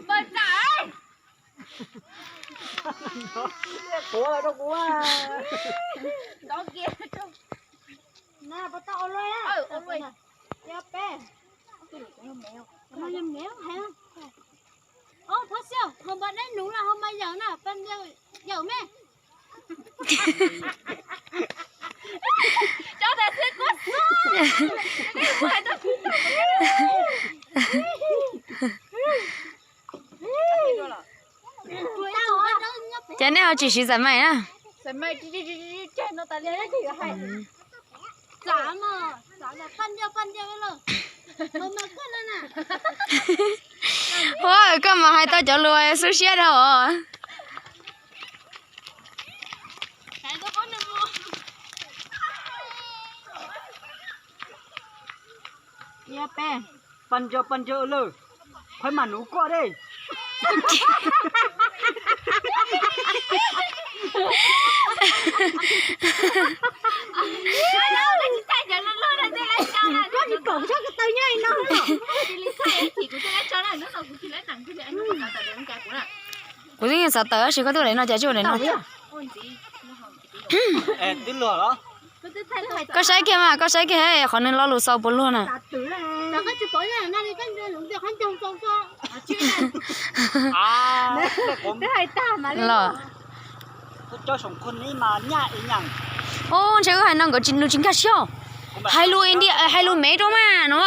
Npawg tsam. Tuav rau kuv. Ntov kiag. Na, puas tau ua luaj? Ua luaj. Yog peb. Ov, thov xio, hos npawg dab num los hos mas yawm na, pab yawm, yawm me. Cov ntawd xwb kuv xub. Ces nej ho tsis siv xaim mais na? Ua, koj mas hais tau cov lus xub siab dhau os. Pab nco pab nco lawm, qhuav mas nuv kuaj dej. Kuv twb xav tawm tab sis koj tuaj li no cas tsis ua li no. Koj saib kiag mas, koj saib kiag qhov nws lo lus xaus puas luag na. Los. Ub, ntshe wb hais no nkawd tsis, nws tsis nkag siab. Hais lus India, hais lus Mev rau mas no.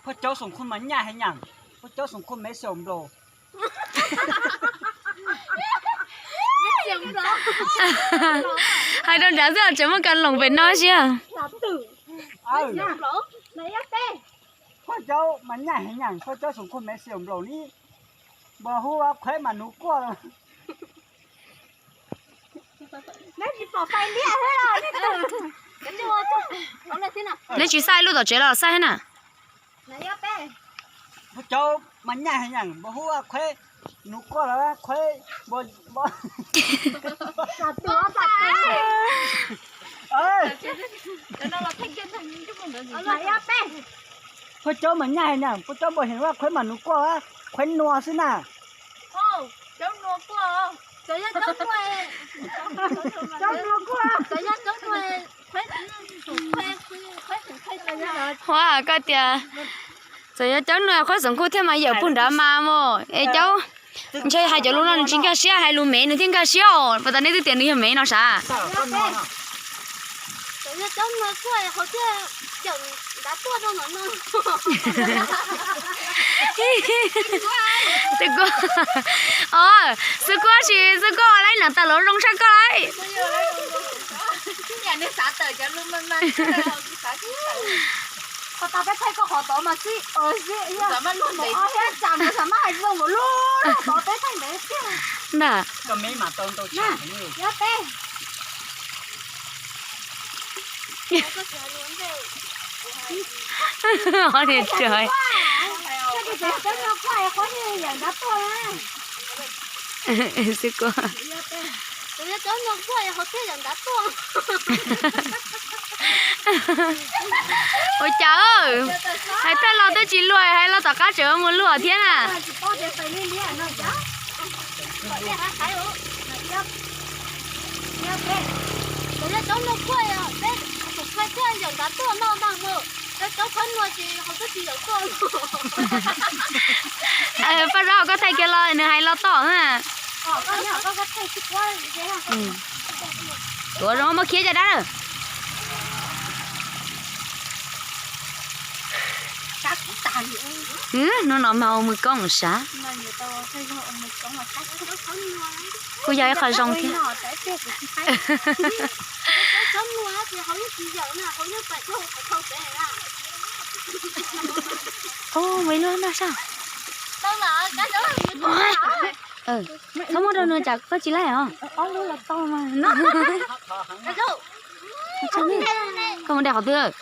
Phoj cov xoom khun mas nyaj heev nyam, phoj cov xoom khun mev xyaum nplaum. Hais rau nrad xwb tseem muaj kas loos pem no siab. Phoj cov mas nyaj heev nyam, phoj cov xoom khun mev xyaum nplaum ni, npua hu qhuav mas nuv kuaj. Neb tsis xaij lub tom tsev los xaij thiab na. Phoj cov mas nyaj heev nyam, npua hu qhuav nuv kuaj los qhuav npua. Phoj cov mas nyaj heev nyam, phoj cov npua heev ua qhuav mas nuv kuaj, qhuav nua xwb na. Ua koj tias txawm yog cov nua qhuav xoom khun thiaj mas yawm pug nrad mas mus es cov, ntshe hais cov lus no nws tsis nkag siab, hais lus mev nws thiaj nkag siab os. Puas tas nej twb tias nws yog mev no sav? Xwb kuj, o, xwb kuj tsis, xwb kuj ua lab neeg tas los zoo tshaj koj lauj. Ntag. Ov, niag tsawg. Xwb kuj. Ua cas, hais tag los twb tsis luag, hais los tom qab tseem mus luag thiab na. Paj Zaub, koj thaij kiag los nws hais los tom na. Tuav zoo muab khiav caj dab lawm. Hnub no mas ua mus koob sav. Kuj yog ib qho zoo thiab. Ua ib lub noj sab. Txhob muab rau nws tsam koj tsis laij os. Koj mus de qhov twg?